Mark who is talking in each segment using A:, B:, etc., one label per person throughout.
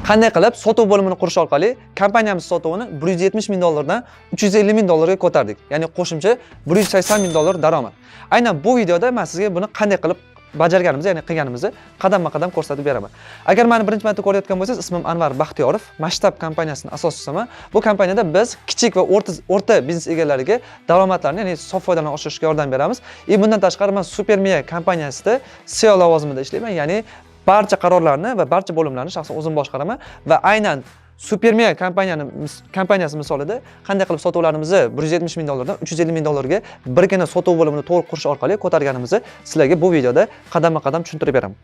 A: Qanday qilib sotuv bo'limini qurish orqali kompaniyamiz sotuvini 170 ming dollardan 350 ming dollarga ko'tardik. Ya'ni qo'shimcha 180 ming dollar daromad. Aynan bu videoda men sizga buni qanday qilib bajarganimizni, ya'ni qilganimizni qadamma-qadam ko'rsatib beraman. Agar meni birinchi marta ko'rayotgan bo'lsangiz, ismim Anvar Baxtiyorov, Masshtab kompaniyasining asoschisiman. Bu kompaniyada biz kichik va o'rta biznes egalariga daromadlarni, ya'ni sof foydani oshirishga yordam beramiz. Bundan tashqari men Supermiya kompaniyasida CEO lavozimida ishlayman, ya'ni barcha qarorlarni va barcha bo'limlarni shaxsan o'zim boshqaraman va aynan Supermiya kompaniyasi misolida qanday qilib sotuvlarimizni 170 ming dollardan 350 ming dollarga birgina sotuv bo'limini to'g'ri qurish orqali ko'targanimizni sizlarga bu videoda qadamma-qadam tushuntirib beraman.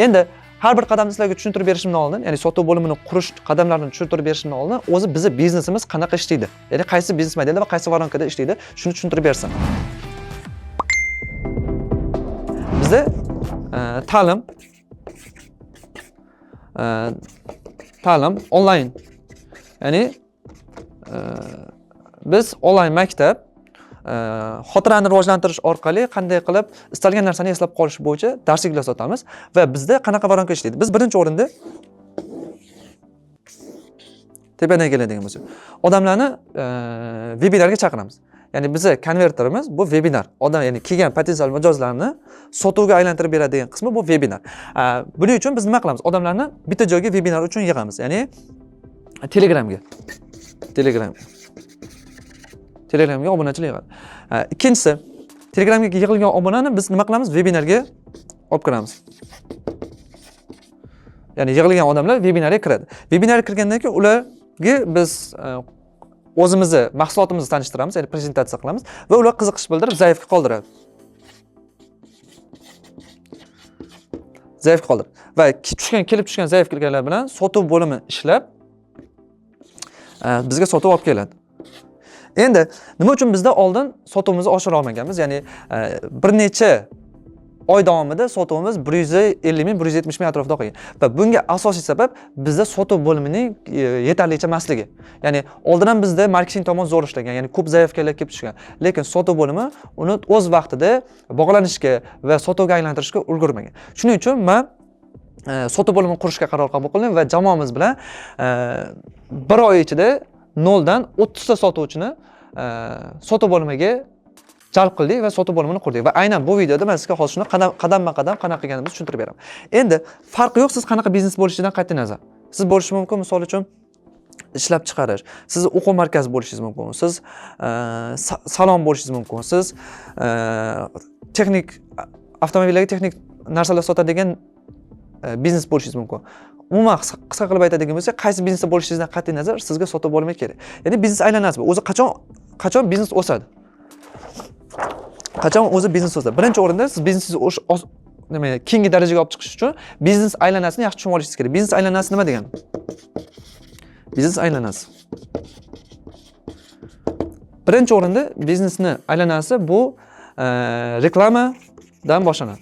A: Endi har bir qadamni sizlarga tushuntirib berishimdan oldin, ya'ni sotuv bo'limini qurish qadamlarini tushuntirib berishimdan oldin o'zi bizni biznesimiz qanaqa ishlaydi, ya'ni qaysi biznes modelda va qaysi воронкада ishlaydi, shuni tushuntirib bersam. Bizda ta'lim onlayn, ya'ni biz onlayn maktab, xotirani rivojlantirish orqali qanday qilib istalgan narsani eslab qolish bo'yicha darsliklar sotamiz va bizda qanaqa воронка ishlaydi. Biz birinchi o'rinda tepadan keladigan bo'lsak, odamlarni vebinarga chaqiramiz. Ya'ni bizni konverterimiz bu webinar. Odam, ya'ni kelgan potensial mijozlarni sotuvga aylantirib beradigan qismi bu webinar. Buning uchun biz nima qilamiz? Odamlarni bitta joyga webinar uchun yig'amiz. Ya'ni Telegramga. Telegramga obunachilar yig'adi. Ikkinchisi, Telegramga yig'ilgan obunani biz nima qilamiz? Webinarga olib kiramiz. Ya'ni yig'ilgan odamlar webinarga kiradi. Webinarga kirgandan keyin ularga biz o'zimizni mahsulotimizni tanishtiramiz, ya'ni prezentatsiya qilamiz va ular qiziqish bildirib заявка qoldiradi. Заявка qoldiradi. Va kelib tushgan заявkalar bilan sotuv bo'limi ishlab bizga sotuv olib keladi. Endi nima uchun bizda oldin sotuvimizni oshira olmaganmiz? Ya'ni bir necha oy davomida sotuvimiz 150 ming, 170 ming atrofida qolgan. Va bunga asosiy sabab bizda sotuv bo'limining yetarlicha emasligi. Ya'ni oldin ham bizda marketing tomon zo'r ishlagan, ya'ni ko'p заявkalar kelib tushgan. Lekin sotuv bo'limi uni o'z vaqtida bog'lanishga va sotuvga aylantirishga ulgurmagan. Shuning uchun men sotuv bo'limini qurishga qaror qabul qildim va jamoamiz bilan bir oy ichida 0dan 30 ta sotuvchini sotuv bo'limiga jalb qildik va sotuv bo'limini qurdik. Va aynan bu videoda men sizga hozir shuni qadamma-qadam qanaqa qilganimizni tushuntirib beraman. Endi farqi yo'q, siz qanaqa biznes bo'lishidan qat'iy nazar. Siz bo'lishi mumkin, misol uchun ishlab chiqarish, siz o'quv markazi bo'lishingiz mumkin, siz salon bo'lishingiz mumkin, siz texnik avtomobillarga texnik narsalar sotadigan biznes bo'lishingiz mumkin. Umuman qisqa qilib aytadigan bo'lsak, qaysi biznesda bo'lishingizdan qat'iy nazar sizga sotuv bo'limi kerak. Ya'ni biznes aylanasi bu. O'zi qachon biznes o'sadi? Qachon o'zi biznes o'sadi? Birinchi o'rinda siz biznesingizni nima, keyingi darajaga olib chiqish uchun biznes aylanasini yaxshi tushunib olishingiz kerak. Biznes aylanasi nima degani? Biznes aylanasi. Birinchi o'rinda biznesni aylanasi bu reklamadan boshlanadi.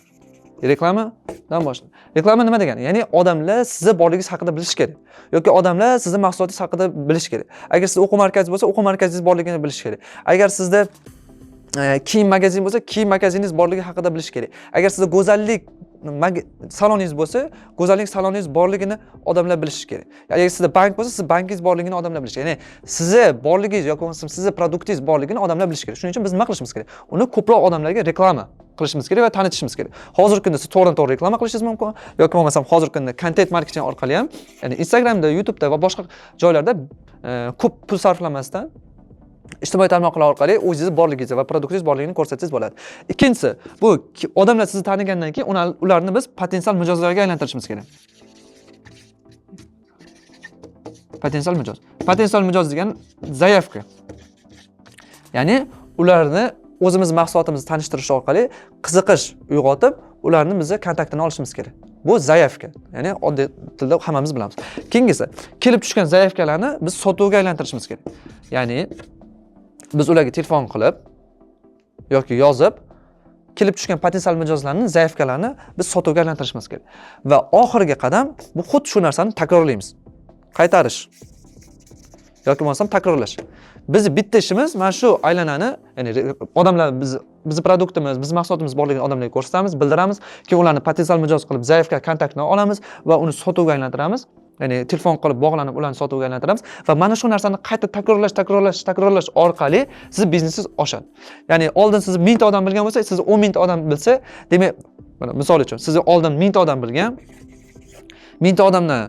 A: Reklamadan boshlanadi. Reklama nima degani? Ya'ni odamlar sizni borligingiz haqida bilishi kerak yoki odamlar sizni mahsulotingiz haqida bilishi kerak. Agar sizda o'quv markazi bo'lsa, o'quv markazingiz borligini bilishi kerak. Agar sizda kiyim magazin bo'lsa, kiyim magaziningiz borligi haqida bilish kerak. Agar sizda go'zallik saloningiz bo'lsa, go'zallik saloningiz borligini odamlar bilishi kerak. Agar sizda bank bo'lsa, siz bankingiz borligini odamlar bilishi kerak. Ya'ni sizni borligingiz yoki bo'lmasam sizni produktingiz borligini odamlar bilishi kerak. Shuning uchun biz nima qilishimiz kerak? Uni ko'proq odamlarga reklama qilishimiz kerak va tanitishimiz kerak. Hozirgi kunda siz to'g'ridan-to'g'ri reklama qilishingiz mumkin yoki bo'lmasam hozirgi kunda kontent marketing orqali ham, ya'ni Instagramda, YouTube'da va boshqa joylarda ko'p pul sarflamasdan ijtimoiy tarmoqlar orqali o'zingiz borligingizni va produktingiz borligini ko'rsatsangiz bo'ladi. Ikkinchisi, bu odamlar sizni tanigandan keyin ularni biz potensial mijozlarga aylantirishimiz kerak. Potensial mijoz. Potensial mijoz degani заявка. Ya'ni ularni o'zimiz mahsulotimizni tanishtirish orqali qiziqish uyg'otib, ularni biz kontaktini olishimiz kerak. Bu заявка. Ya'ni oddiy tilda hammamiz bilamiz. Keyingisi, kelib tushgan заявkalarni biz sotuvga aylantirishimiz kerak. Ya'ni biz ularga telefon qilib yoki yozib kelib tushgan potensial mijozlarning заявкalarini biz sotuvga aylantirishimiz kerak. Va oxirgi qadam bu xuddi shu narsani takrorlaymiz. Qaytarish yoki bo'lmasam takrorlash. Bizni bitta ishimiz mana shu aylanani, ya'ni odamlar bizni produktimiz, bizni mahsulotimiz borligini odamlarga ko'rsatamiz, bildiramiz, keyin ularni potensial mijoz qilib заявка kontaktini olamiz va uni sotuvga aylantiramiz. Ya'ni telefon qilib bog'lanib ularni sotuvga aylantiramiz va mana shu narsani qayta takrorlash, takrorlash, takrorlash orqali sizni biznesingiz oshadi. Ya'ni oldin sizni 1000 ta odam bilgan bo'lsa, sizni 10 000 ta odam bilsa, demak, mana misol uchun sizni oldin 1000 ta odam bilgan, 1000 ta odamdan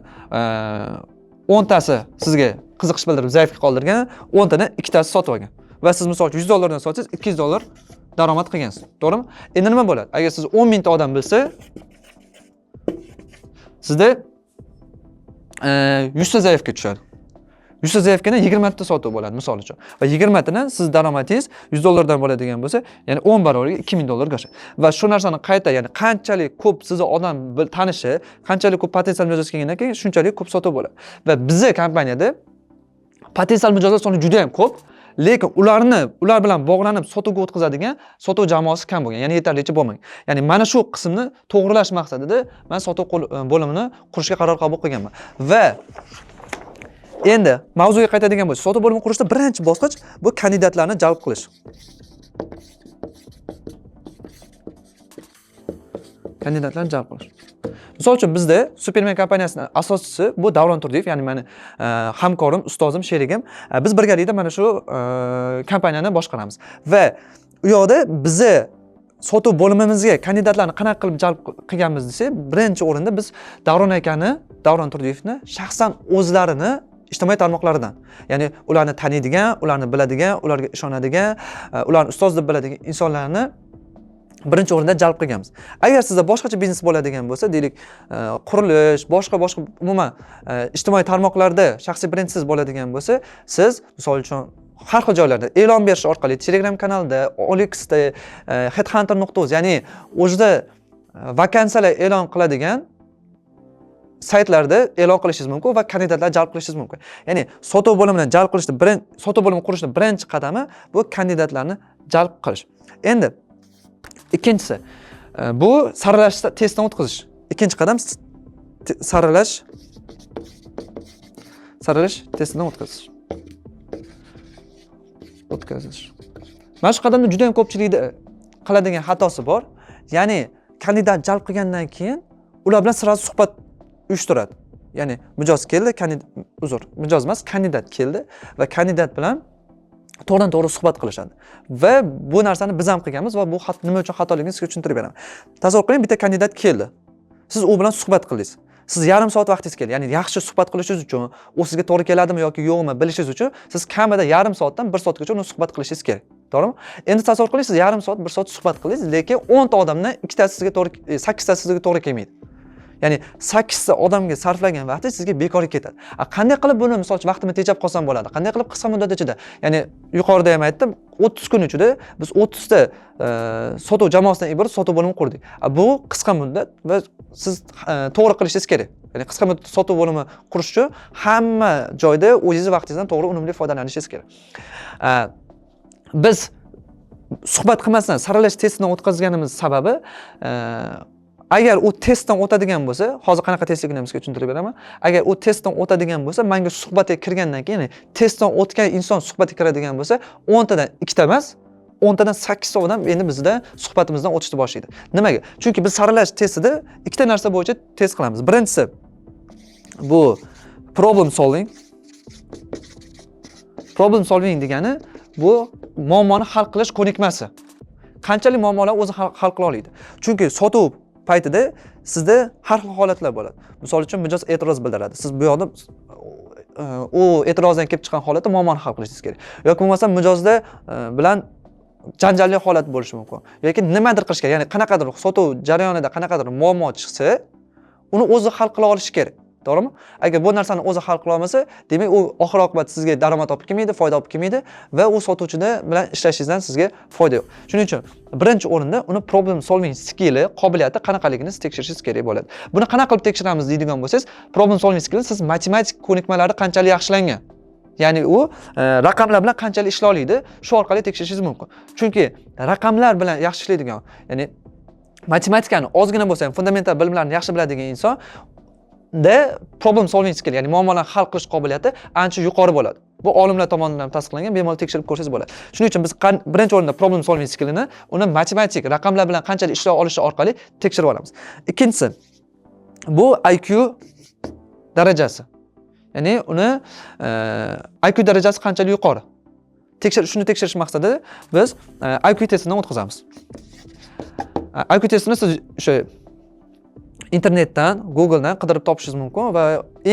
A: 10 tasi sizga qiziqish bildirib заявка qoldirgan, 10 tadan ikkitasi sotib olgan. Va siz misol uchun 100 dollardan sotsangiz, 200 dollar daromad qilgansiz. To'g'rimi? Endi nima bo'ladi? Agar siz 10 000 ta odam bilsa, sizda 100 ta заявка tushadi. 100 ta заявка dan 20 ta sotuv bo'ladi misol uchun. Va 20 tadan siz daromadingiz 100 dollardan bo'ladigan bo'lsa, ya'ni 10 baravariga 2000 dollarga oshadi. Va shu narsani qayta, ya'ni qanchalik ko'p sizni odam tanishi, qanchalik ko'p potensial mijoz kelgandan keyin shunchalik ko'p sotuv bo'ladi. Va bizni kompaniyada potensial mijozlar soni juda ham ko'p, lekin ularni ular bilan bog'lanib sotuvga o'tkazadigan sotuv jamoasi kam bo'lgan, ya'ni yetarlicha bo'lmagan. Ya'ni mana shu qismni to'g'rilash maqsadida man sotuv bo'limini qurishga qaror qabul qilganman. Va endi mavzuga qaytadigan bo'lsak, sotuv bo'limini qurishda birinchi bosqich bu kandidatlarni jalb qilish. Kandidatlarni jalb qilish. Misol uchun bizda Superman kompaniyasining asoschisi bu Davron Turdiyev, ya'ni meni hamkorim, ustozim, sherigim. Biz birgalikda mana shu kompaniyani boshqaramiz. Va u yoqda bizni sotuv bo'limimizga kandidatlarni qanaqa qilib jalb qilganmiz desak, birinchi o'rinda biz Davron akani, Davron Turdiyevni shaxsan o'zlarini ijtimoiy tarmoqlaridan, ya'ni ularni taniydigan, ularni biladigan, ularga ishonadigan, ularni ustoz deb biladigan insonlarni birinchi o'rinda jalb qilganmiz. Agar sizda boshqacha biznes bo'ladigan bo'lsa, deylik, qurilish, boshqa boshqa umuman ijtimoiy tarmoqlarda shaxsiy brendsiz bo'ladigan bo'lsa, siz misol uchun har xil joylarda e'lon berish orqali Telegram kanalida, OLXda, headhunter.uz, ya'ni o'zida vakansiyalar e'lon qiladigan saytlarda e'lon qilishingiz mumkin va kandidatlar jalb qilishingiz mumkin. Ya'ni sotuv bo'limidan jalb qilishda birinchi, sotuv bo'limi qurishda birinchi qadami bu kandidatlarni jalb qilish. Endi ikkinchisi bu saralash testdan o'tkazish. Ikkinchi qadam saralash testidan o'tkazish. O'tkazish. Mana shu qadamda juda ham ko'pchilikda qiladigan xatosi bor. Ya'ni kandidat jalb qilgandan keyin ular bilan сразу suhbat uyushtiradi. Ya'ni mijoz keldi, uzr, mijoz emas, kandidat keldi va kandidat bilan to'g'ridan to'g'ri suhbat qilishadi. Va bu narsani biz ham qilganmiz va bu nima uchun xatoligini sizga tushuntirib beraman. Tasavvur qiling, bitta kandidat keldi. Siz u bilan suhbat qildingiz. Siz yarim soat vaqtingiz keldi. Ya'ni yaxshi suhbat qilishingiz uchun, u sizga to'g'ri keladimi yoki yo'qmi bilishingiz uchun siz kamida yarim soatdan 1 soatgacha uni suhbat qilishingiz kerak. To'g'rimi? Endi tasavvur qiling, siz yarim soat, 1 soat suhbat qildingiz, lekin 10 ta odamdan ikkitasi sizga to'g'ri, 8tasi sizga to'g'ri kelmaydi. Ya'ni 8 ta odamga sarflagan vaqtingiz sizga bekorga ketadi. Qanday qilib buni misol uchun vaqtimni tejab qolsam bo'ladi? Qanday qilib qisqa muddat ichida? Ya'ni yuqorida ham aytdim, 30 kun ichida biz 30 ta sotuv jamoasidan iborat sotuv bo'limi qurdik. Bu qisqa muddat va siz to'g'ri qilishingiz kerak. Ya'ni qisqa muddatda sotuv bo'limi qurish uchun hamma joyda o'zingiz vaqtingizdan to'g'ri unumli foydalanishingiz kerak. Biz suhbat qilmasdan saralash testidan o'tkazganimiz sababi, agar u testdan o'tadigan bo'lsa, hozir qanaqa testligini ham sizga tushuntirib beraman. Agar u testdan o'tadigan bo'lsa, menga suhbatga kirgandan keyin, ya'ni testdan o'tgan inson suhbatga kiradigan bo'lsa, 10 tadan ikkita emas, 10 tadan 8 ta odam endi bizda suhbatimizdan o'tishni boshlaydi. Nimaga? Chunki biz saralash testida ikkita narsa bo'yicha test qilamiz. Birinchisi bu problem solving. Problem solving degani bu muammoni hal qilish ko'nikmasi. Qanchalik muammolarni o'zi hal qila oladi. Chunki sotuv paytida sizda har xil holatlar bo'ladi. Misol uchun mijoz e'tiroz bildiradi. Siz bu yoqda u e'tirozdan kelib chiqqan holatda muammoni hal qilishingiz kerak. Yoki bo'lmasam mijozda bilan janjalli holat bo'lishi mumkin. Yoki nimadir qilish kerak. Ya'ni qanaqadir sotuv jarayonida qanaqadir muammo chiqsa, uni o'zi hal qila olishi kerak. To'g'rimi? Agar bu narsani o'zi hal qila olmasa, demak u oxir oqibat sizga daromad olib kelmaydi, foyda olib kelmaydi va u sotuvchida bilan ishlashingizdan sizga foyda yo'q. Shuning uchun birinchi o'rinda uni problem solving skilli, qobiliyati qanaqaligini siz tekshirishingiz kerak bo'ladi. Buni qanaqa qilib tekshiramiz deydigan bo'lsangiz, problem solving skilli siz matematik ko'nikmalari qanchalik yaxshilangan. Ya'ni u raqamlar bilan qanchalik ishlay oladi, shu orqali tekshirishingiz mumkin. Chunki raqamlar bilan yaxshi ishlaydigan, ya'ni matematikani ozgina bo'lsa ham fundamental bilimlarni yaxshi biladigan inson da problem solving skill, ya'ni muammolarni hal qilish qobiliyati ancha yuqori bo'ladi. Bu olimlar tomonidan ham tasdiqlangan, bemalol tekshirib ko'rsangiz bo'ladi. Shuning uchun biz birinchi o'rinda problem solving skillini uni matematik raqamlar bilan qanchalik ishlay olishi orqali tekshirib olamiz. Ikkinchisi bu IQ darajasi. Ya'ni uni IQ darajasi qanchalik yuqori. Shuni tekshirish maqsadida biz IQ testidan o'tkazamiz. IQ testini siz o'sha internetdan, Googledan qidirib topishingiz mumkin va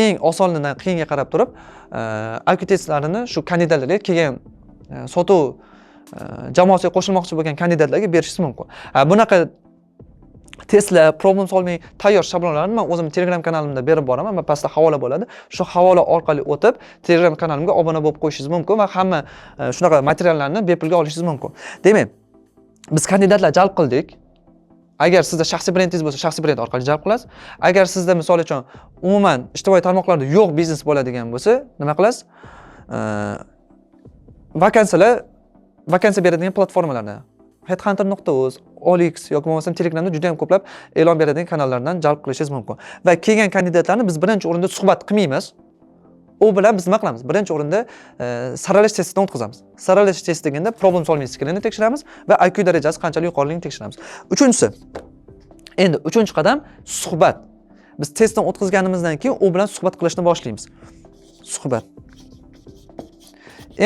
A: eng osonidan qiyinga qarab turib IQ testlarini shu kandidatlarga kelgan sotuv jamoasiga qo'shilmoqchi bo'lgan kandidatlarga berishingiz mumkin. Bunaqa testlar, problem solving tayyor shablonlarni men o'zim Telegram kanalimda berib boraman va pastda havola bo'ladi. Shu havola orqali o'tib Telegram kanalimga obuna bo'lib qo'yishingiz mumkin va hamma shunaqa materiallarni bepulga olishingiz mumkin. Demak, biz kandidatlar jalb qildik. Agar sizda shaxsiy brendingiz bo'lsa, shaxsiy brend orqali jalb qilasiz. Agar sizda misol uchun umuman ijtimoiy tarmoqlarda yo'q biznes bo'ladigan bo'lsa, nima qilasiz? Vakansiya beradigan platformalardan headhunter.uz, OLX yoki bo'lmasam Telegramda juda ham ko'plab e'lon beradigan kanallardan jalb qilishingiz mumkin. Va kelgan kandidatlarni biz birinchi o'rinda suhbat qilmaymiz. U bilan biz nima qilamiz? Birinchi o'rinda saralash testidan o'tkazamiz. Saralash testi deganda problem solving skillini tekshiramiz va IQ darajasi qanchalik yuqoriligini tekshiramiz. Uchinchisi. Endi uchinchi qadam suhbat. Biz testdan o'tkazganimizdan keyin u bilan suhbat qilishni boshlaymiz. Suhbat.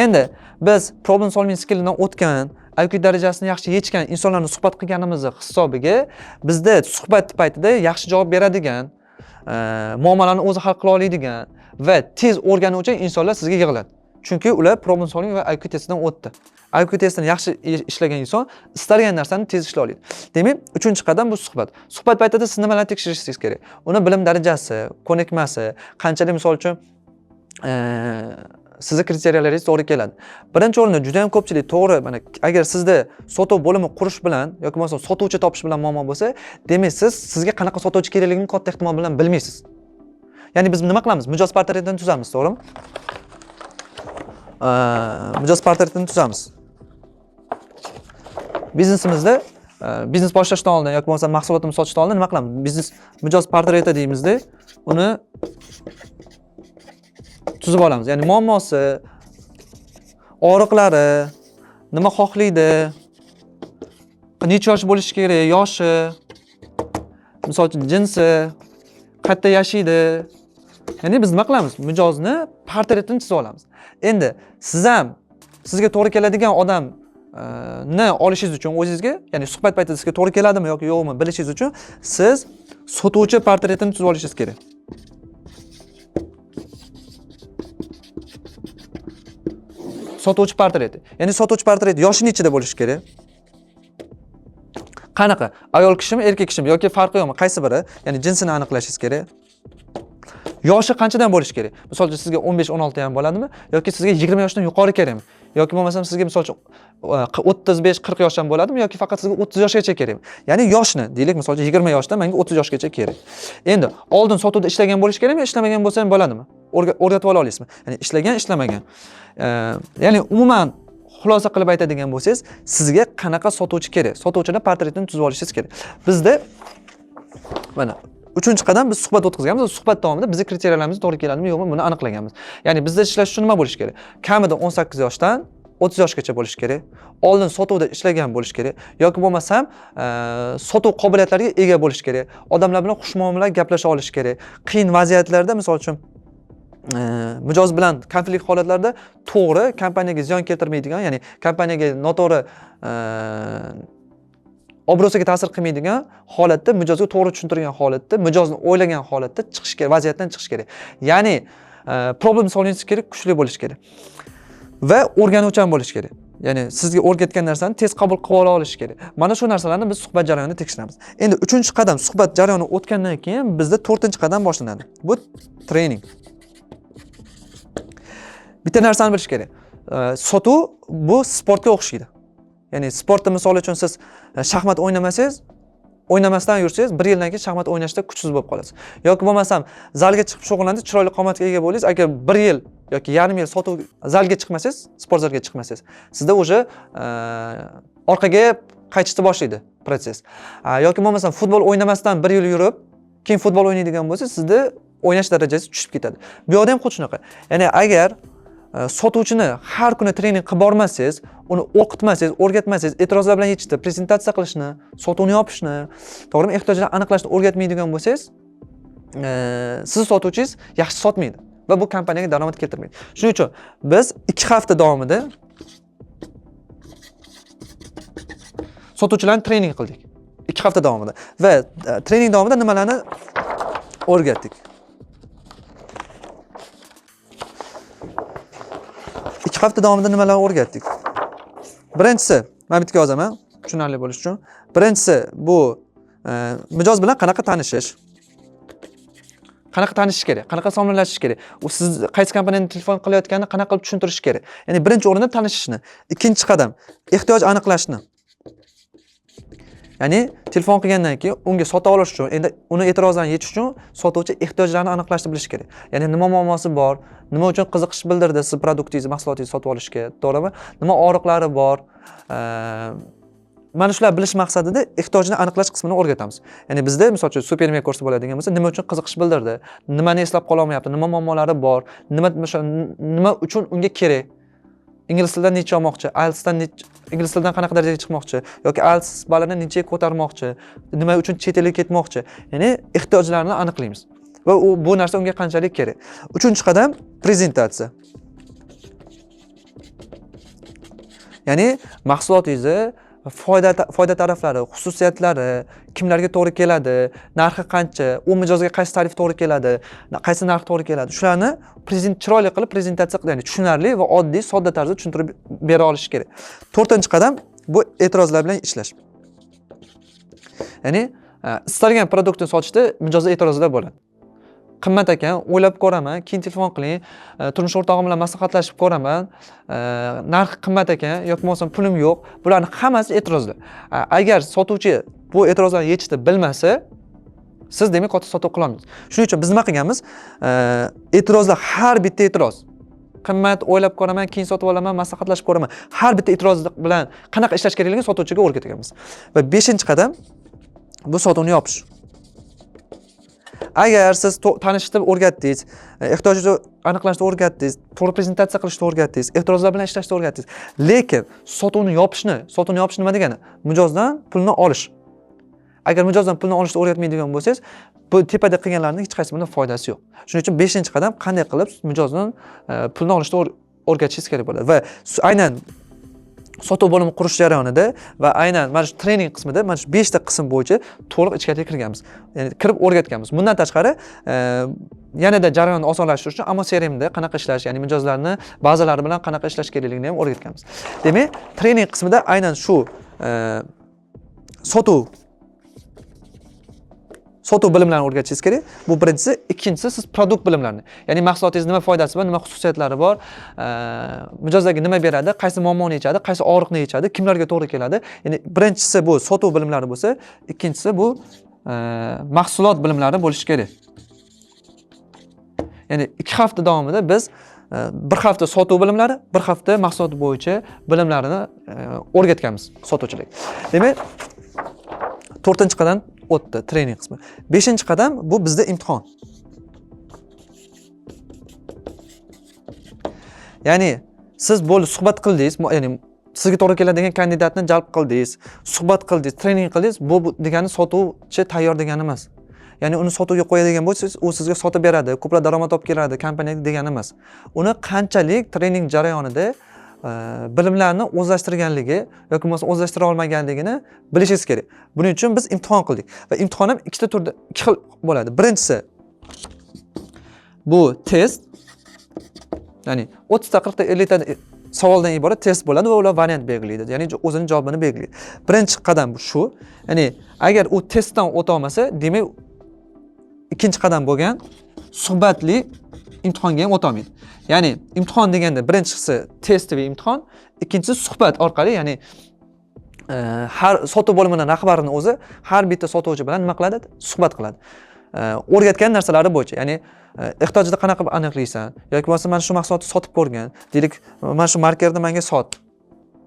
A: Endi biz problem solving skillidan o'tgan, IQ darajasini yaxshi yechgan insonlarni suhbat qilganimizni hisobiga bizda suhbat paytida yaxshi javob beradigan, muammolarni o'zi hal qila oladigan va tez o'rganuvchi insonlar sizga yig'iladi. Chunki ular problem solving va IQ testidan o'tdi. IQ testini yaxshi ishlagan inson istalgan narsani tez ishlay oladi. Demak, uchinchi qadam bu suhbat. Suhbat paytida siz nimalarni tekshirishingiz kerak? Uni bilim darajasi, ko'nikmasi, qanchalik misol uchun sizni kriteriyalaringiz to'g'ri keladi. Birinchi o'rinda juda ham ko'pchilik to'g'ri, mana agar sizda sotuv bo'limi qurish bilan yoki bo'lmasa sotuvchi topish bilan muammo bo'lsa, demak siz sizga qanaqa sotuvchi kerakligini katta ehtimol bilan bilmaysiz. Ya'ni biz nima qilamiz? Mijoz portretini tuzamiz, to'g'rimi? Mijoz portretini tuzamiz. Biznesimizda biznes boshlashdan oldin yoki bo'lmasa mahsulotimizni sotishdan oldin nima qilamiz? Biznes mijoz portreti deymizda, uni tuzib olamiz. Ya'ni muammosi, og'riqlari, nima xohlaydi, necha yosh bo'lishi kerak, yoshi, misol uchun jinsi, qayerda yashaydi. Ya'ni biz nima qilamiz? Mijozni portretini chizib olamiz. Endi siz ham sizga to'g'ri keladigan odamni olishingiz uchun o'zingizga, ya'ni suhbat paytida sizga to'g'ri keladimi yoki yo'qmi bilishingiz uchun siz sotuvchi portretini tuzib olishingiz kerak. Sotuvchi portreti. Ya'ni sotuvchi portreti yoshi nechida bo'lishi kerak? Qanaqa? Ayol kishimi, erkak kishimi yoki farqi yo'qmi? Qaysi biri? Ya'ni jinsini aniqlashingiz kerak. Yoshi qanchadan bo'lishi kerak? Misol uchun sizga 15-16 ham bo'ladimi yoki sizga 20 yoshdan yuqori kerakmi? Yoki bo'lmasam sizga misol uchun 35-40 yosh ham bo'ladimi yoki faqat sizga 30 yoshgacha kerakmi? Ya'ni yoshni, deylik, misol uchun 20 yoshdan menga 30 yoshgacha kerak. Endi oldin sotuvda ishlagan bo'lishi kerakmi, ishlamagan bo'lsa ham bo'ladimi? O'rgatib ola olasizmi? Ya'ni ishlagan, ishlamagan. Ya'ni umuman xulosa qilib aytadigan bo'lsangiz, sizga qanaqa sotuvchi kerak? Sotuvchini portretini tuzib olishingiz kerak. Bizda mana uchinchi qadam biz suhbat o'tkazganmiz. Suhbat davomida bizning kriteriyalarimiz to'g'ri keladimi, yo'qmi buni aniqlaganmiz. Ya'ni bizda ishlash uchun nima bo'lishi kerak? Kamida 18 yoshdan 30 yoshgacha bo'lishi kerak. Oldin sotuvda ishlagan bo'lishi kerak yoki bo'lmasam sotuv qobiliyatlariga ega bo'lishi kerak. Odamlar bilan xushmuomala gaplasha olishi kerak. Qiyin vaziyatlarda misol uchun mijoz bilan konflikt holatlarda to'g'ri kompaniyaga ziyon keltirmaydigan, ya'ni kompaniyaga noto'g'ri obro'siga ta'sir qilmaydigan holatda, mijozga to'g'ri tushuntirgan holatda, mijozni o'ylagan holatda chiqish kerak, vaziyatdan chiqish kerak. Ya'ni problem solving kerak, kuchli bo'lish kerak va o'rganuvchan bo'lish kerak. Ya'ni sizga o'rgatgan narsani tez qabul qilib ola olish kerak. Mana shu narsalarni biz suhbat jarayonida tekshiramiz. Endi uchinchi qadam suhbat jarayoni o'tgandan keyin bizda to'rtinchi qadam boshlanadi. Bu trening. Bitta narsani bilish kerak. Sotuv bu sportga o'xshaydi. Ya'ni sportda misol uchun siz shaxmat o'ynamasangiz, o'ynamasdan yursangiz, bir yildan keyin shaxmat o'ynashda kuchsiz bo'lib qolasiz. Yoki bo'lmasam zalga chiqib shug'ullansangiz, chiroyli qomatga ega bo'ldingiz, agar bir yil yoki yarim yil sotuv zalga chiqmasangiz, sport zalga chiqmasangiz, sizda уже orqaga qaytishni boshlaydi protsess. Yoki bo'lmasam futbol o'ynamasdan bir yil yurib, keyin futbol o'ynaydigan bo'lsa, sizda o'ynash darajasi tushib ketadi. Bu yerda ham xuddi shunaqa. Ya'ni agar sotuvchini har kuni trening qilib bormasangiz, uni o'qitmasangiz, o'rgatmasangiz, e'tirozlar bilan yechishni, prezentatsiya qilishni, sotuvni yopishni, to'g'rimi, ehtiyojlarni aniqlashni o'rgatmaydigan bo'lsangiz, siz sotuvchingiz yaxshi sotmaydi va bu kompaniyaga daromad keltirmaydi. Shuning uchun biz 2 hafta davomida sotuvchilarni trening qildik. 2 hafta davomida va trening davomida nimalarni o'rgatdik? 2 hafta davomida nimalarni o'rgatdik? Birinchisi, men bitta yozaman, tushunarli bo'lishi uchun. Birinchisi bu mijoz bilan qanaqa tanishish. Qanaqa tanishish kerak, qanaqa salomlashish kerak, u siz qaysi kompaniyani telefon qilayotganini qanaqa qilib tushuntirish kerak. Ya'ni birinchi o'rinda tanishishni. Ikkinchi qadam ehtiyoj aniqlashni. Ya'ni telefon qilgandan keyin unga sota olish uchun, endi uni e'tirozlarini yechish uchun sotuvchi ehtiyojlarini aniqlashni bilishi kerak. Ya'ni nima muammosi bor, nima uchun qiziqish bildirdi siz produktingizni, mahsulotingizni sotib olishga, to'g'rimi? Nima og'riqlari bor? Mana shular bilish maqsadida ehtiyojini aniqlash qismini o'rgatamiz. Ya'ni bizda misol uchun supermega kursi bo'ladigan bo'lsa, nima uchun qiziqish bildirdi, nimani eslab qola olmayapti, nima muammolari bor, nima uchun unga kerak, ingliz tilidan necha olmoqchi, IELTSdan necha, ingliz tilidan qanaqa darajaga chiqmoqchi yoki IELTS ballini nechaga ko'tarmoqchi, nima uchun chet elga ketmoqchi. Ya'ni ehtiyojlarini aniqlaymiz va bu narsa unga qanchalik kerak. Uchinchi qadam prezentatsiya. Ya'ni mahsulotingizni foyda taraflari, xususiyatlari, kimlarga to'g'ri keladi, narxi qancha, u mijozga qaysi tarif to'g'ri keladi, qaysi narx to'g'ri keladi. Shularni chiroyli qilib prezentatsiya qilib, ya'ni tushunarli va oddiy, sodda tarzda tushuntirib bera olish kerak. To'rtinchi qadam bu e'tirozlar bilan ishlash. Ya'ni istalgan produktni sotishda mijozda e'tirozlar bo'ladi. Qimmat ekan, o'ylab ko'raman, keyin telefon qiling, turmush o'rtog'im bilan maslahatlashib ko'raman, narxi qimmat ekan yoki bo'lmasam pulim yo'q. Bularning hammasi e'tirozlar. Agar sotuvchi bu e'tirozlarni yechishni bilmasa, siz demak katta sotuv qila olmaysiz. Shuning uchun biz nima qilganmiz? E'tirozlar, har bitta e'tiroz qimmat, o'ylab ko'raman, keyin sotib olaman, maslahatlashib ko'raman. Har bitta e'tiroz bilan qanaqa ishlash kerakligini sotuvchiga o'rgatganmiz. Va 5-qadam bu sotuvni yopish. Agar siz tanishtirib o'rgatdingiz, ehtiyojni aniqlashni o'rgatdingiz, to'g'ri prezentatsiya qilishni o'rgatdingiz, e'tirozlar bilan ishlashni o'rgatdingiz, lekin sotuvni yopish nima degani? Mijozdan pulni olish. Agar mijozdan pulni olishni o'rgatmaydigan bo'lsangiz, bu tepada qilganlarning hech qaysi birining foydasi yo'q. Shuning uchun 5-qadam qanday qilib mijozdan pulni olishni o'rgatishingiz kerak bo'ladi. Va aynan sotuv bo'limi qurish jarayonida va aynan mana shu trening qismida mana shu 5 ta qism bo'yicha to'liq ichkariga kirganmiz. Ya'ni kirib o'rgatganmiz. Bundan tashqari, yanada jarayonni osonlashtirish uchun Amo CRMda qanaqa ishlash, ya'ni mijozlarni bazalari bilan qanaqa ishlash kerakligini ham o'rgatganmiz. Demak, trening qismida aynan shu sotuv bilimlarini o'rgatishingiz kerak. Bu birinchisi. Ikkinchisi, siz produkt bilimlarini, ya'ni mahsulotingiz nima foydasi bor, nima xususiyatlari bor, mijozlarga nima beradi, qaysi muammoni yechadi, qaysi og'riqni yechadi, kimlarga to'g'ri keladi. Ya'ni birinchisi bu sotuv bilimlari bo'lsa, ikkinchisi bu mahsulot bilimlari bo'lishi kerak. Ya'ni 2 hafta davomida biz 1 hafta sotuv bilimlari, 1 hafta mahsulot bo'yicha bilimlarini o'rgatganmiz sotuvchilarga. Demak, 4-qadam o'tdi trening qismi. 5-qadam bu bizda imtihon. Ya'ni siz bo'lib suhbat qildingiz, ya'ni sizga to'g'ri keladigan kandidatni jalb qildingiz, suhbat qildingiz, trening qildingiz, bu degani sotuvchi tayyor degani emas. Ya'ni uni sotuvga qo'yadigan bo'lsangiz, u sizga sotib beradi, ko'plab daromad olib keladi kompaniyaga degani emas. Uni qanchalik trening jarayonida bilimlarni o'zlashtirganligi yoki bo'lmasa o'zlashtira olmaganligini bilishingiz kerak. Buning uchun biz imtihon qildik va imtihon ham ikkita turda, ikki xil bo'ladi. Birinchisi bu test, ya'ni 30ta, 40ta, 50ta savoldan iborat test bo'ladi va ular variant belgilaydi, ya'ni o'zini javobini belgilaydi. Birinchi qadam bu shu, ya'ni agar u testdan o'ta olmasa, demak ikkinchi qadam bo'lgan suhbatli imtihonga ham o'ta olmaydi. Ya'ni imtihon deganda birinchisi test va imtihon, ikkinchisi suhbat orqali, ya'ni, har sotuv bo'limining rahbarini o'zi har bitta sotuvchi bilan nima qiladi? Suhbat qiladi. O'rgatgan narsalari bo'yicha, ya'ni, ehtiyojni qanaqa qilib aniqlaysan yoki bo'lmasa mana shu mahsulotni sotib ko'rgan, deylik, mana shu markerni menga sot.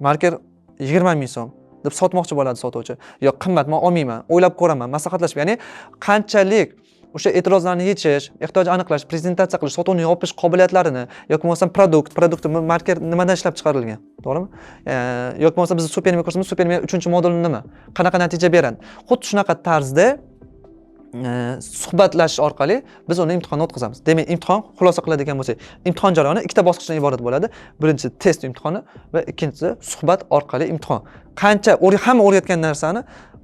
A: Marker 20 ming so'm deb sotmoqchi bo'ladi sotuvchi. Yo'q, qimmat, men olmayman, o'ylab ko'raman, maslahatlashib, ya'ni qanchalik o'sha e'tirozlarni yechish, ehtiyoj aniqlash, prezentatsiya qilish, sotuvni yopish qobiliyatlarini yoki bo'lmasa produkt marker nimadan ishlab chiqarilgan, to'g'rimi? Yoki bo'lmasa biz Superme kursimiz, Superme 3-moduli nima? Qanaqa natija beradi? Xuddi shunaqa tarzda Suhbatlashish orqali biz uni imtihondan o'tkazamiz. Demak, imtihon, xulosa qiladigan bo'lsak, imtihon jarayoni ikkita bosqichdan iborat bo'ladi. Birinchisi test imtihoni va ikkinchisi suhbat orqali imtihon. Qancha hamma o'rgatgan narsani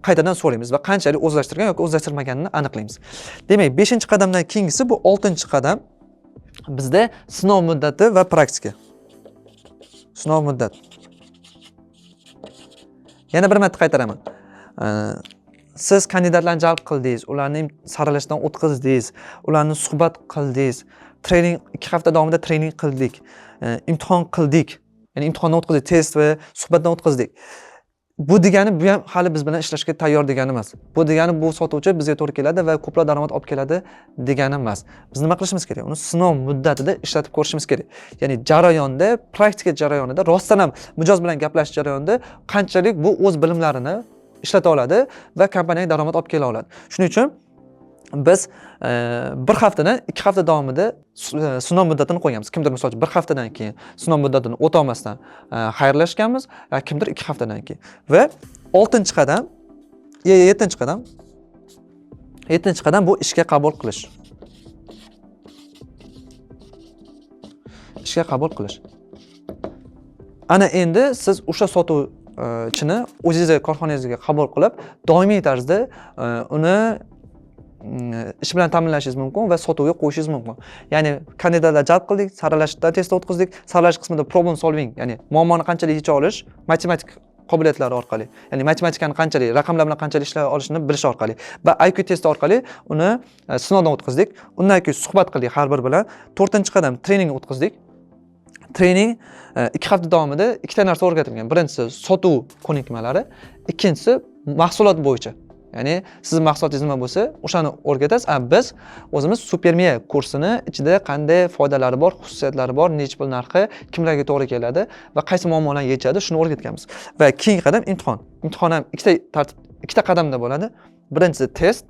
A: qaytadan so'raymiz va qanchalik o'zlashtirgan yoki o'zlashtirmaganini aniqlaymiz. Demak, 5-qadamdan keyingisi bu 6-qadam. Bizda sinov muddati va praktika. Sinov muddat. Yana bir marta qaytaraman. Siz kandidatlarni jalb qildingiz, ularni saralashdan o'tkazdingiz, ularni suhbat qildingiz, trening 2 hafta davomida trening qildik, imtihon qildik, ya'ni imtihondan o'tkazdik, test va suhbatdan o'tkazdik. Bu degani bu ham hali biz bilan ishlashga tayyor degani emas. Bu degani bu sotuvchi bizga to'g'ri keladi va ko'proq daromad olib keladi degani emas. Biz nima qilishimiz kerak? Uni sinov muddatida ishlatib ko'rishimiz kerak. Ya'ni jarayonda, praktika jarayonida rostdan ham mijoz bilan gaplashish jarayonida qanchalik bu o'z bilimlarini ishlata oladi va kompaniyaga daromad olib kela oladi. Shuning uchun biz 1 haftadan 2 hafta davomida sinov muddatini qo'yganmiz. Kimdir misol uchun 1 haftadan keyin sinov muddatini o'tolmasdan xayrlashganmiz, kimdir 2 haftadan keyin. Va 6-qadam, 7-qadam, 7-qadam bu ishga qabul qilish. Ishga qabul qilish. Ana endi siz o'sha sotuvchini o'zingizni korxonangizga qabul qilib, doimiy tarzda uni ish bilan ta'minlashingiz mumkin va sotuvga qo'yishingiz mumkin. Ya'ni kandidatlar jalb qildik, saralashdan test o'tkazdik, saralash qismida problem solving, ya'ni muammoni qanchalik yecha olish, matematik qobiliyatlari orqali, ya'ni matematikani qanchalik, raqamlar bilan qanchalik ishlay olishini bilish orqali va IQ testi orqali uni sinovdan o'tkazdik. Undan keyin suhbat qildik har bir bilan. 4-qadam trening o'tkazdik. Trening 2 hafta davomida ikkita narsa o'rgatilgan. Birinchisi sotuv ko'nikmalari, ikkinchisi mahsulot bo'yicha. Ya'ni siz mahsulotingiz nima bo'lsa, o'shani o'rgatasiz. Biz o'zimiz Supermiya kursini ichida qanday foydalari bor, xususiyatlari bor, necha pul narxi, kimlarga to'g'ri keladi va qaysi muammolarni yechadi, shuni o'rgatganmiz. Va keyingi qadam imtihon. Imtihon ham ikkita tartib, ikkita qadamda bo'ladi. Birinchisi test,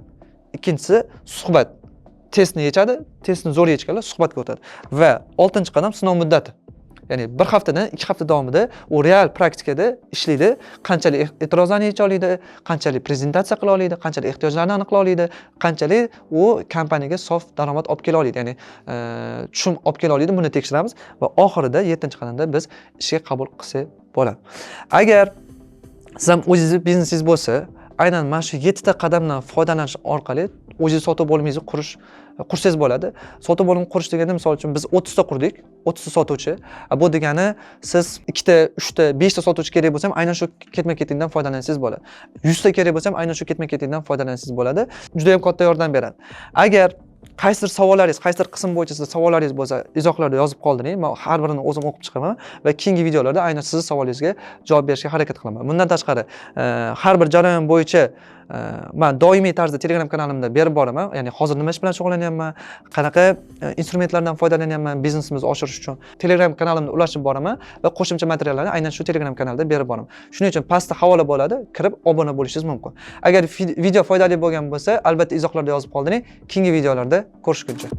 A: ikkinchisi suhbat. Testni yechadi, testni zo'r yechganlar suhbatga o'tadi. Va 6-qadam sinov muddati. Ya'ni 1 haftadan 2 hafta davomida u real praktikada ishlaydi, qanchalik e'tirozlarni yecha oladi, qanchalik prezentatsiya qila oladi, qanchalik ehtiyojlarni aniqlay oladi, qanchalik u kompaniyaga sof daromad olib kela oladi, ya'ni tushum olib kela oladi, buni tekshiramiz va oxirida 7-qadamda biz ishga qabul qilsak bo'ladi. Agar siz ham o'zingizni biznesingiz bo'lsa, aynan mana shu 7 ta qadamdan foydalanish orqali o'zingiz sotuv bo'limingizni qursangiz bo'ladi. Sotuv bo'limini qurish deganda, misol uchun biz 30 ta qurdik, 30 ta sotuvchi. Bu degani siz 2 ta, 3 ta, 5 ta sotuvchi kerak bo'lsa ham aynan shu ketma-ketlikdan foydalansangiz bo'ladi. 100 ta kerak bo'lsa ham aynan shu ketma-ketlikdan foydalansangiz bo'ladi. Juda ham katta yordam beradi. Agar qaysidir savollaringiz, qaysidir qism bo'yicha sizda savollaringiz bo'lsa, izohlarda yozib qoldiring. Men har birini o'zim o'qib chiqaman va keyingi videolarda aynan sizni savolingizga javob berishga harakat qilaman. Bundan tashqari, har bir jarayon bo'yicha men doimiy tarzda Telegram kanalimda berib boraman. Ya'ni hozir nima ish bilan shug'ullanyapman, qanaqa instrumentlardan foydalanyapman biznesimizni oshirish uchun. Telegram kanalimda ulashib boraman va qo'shimcha materiallarni aynan shu Telegram kanalda berib boraman. Shuning uchun pastda havola bo'ladi, kirib obuna bo'lishingiz mumkin. Agar video foydali bo'lgan bo'lsa, albatta izohlarda yozib qoldiring. Keyingi videolarda ko'rishguncha.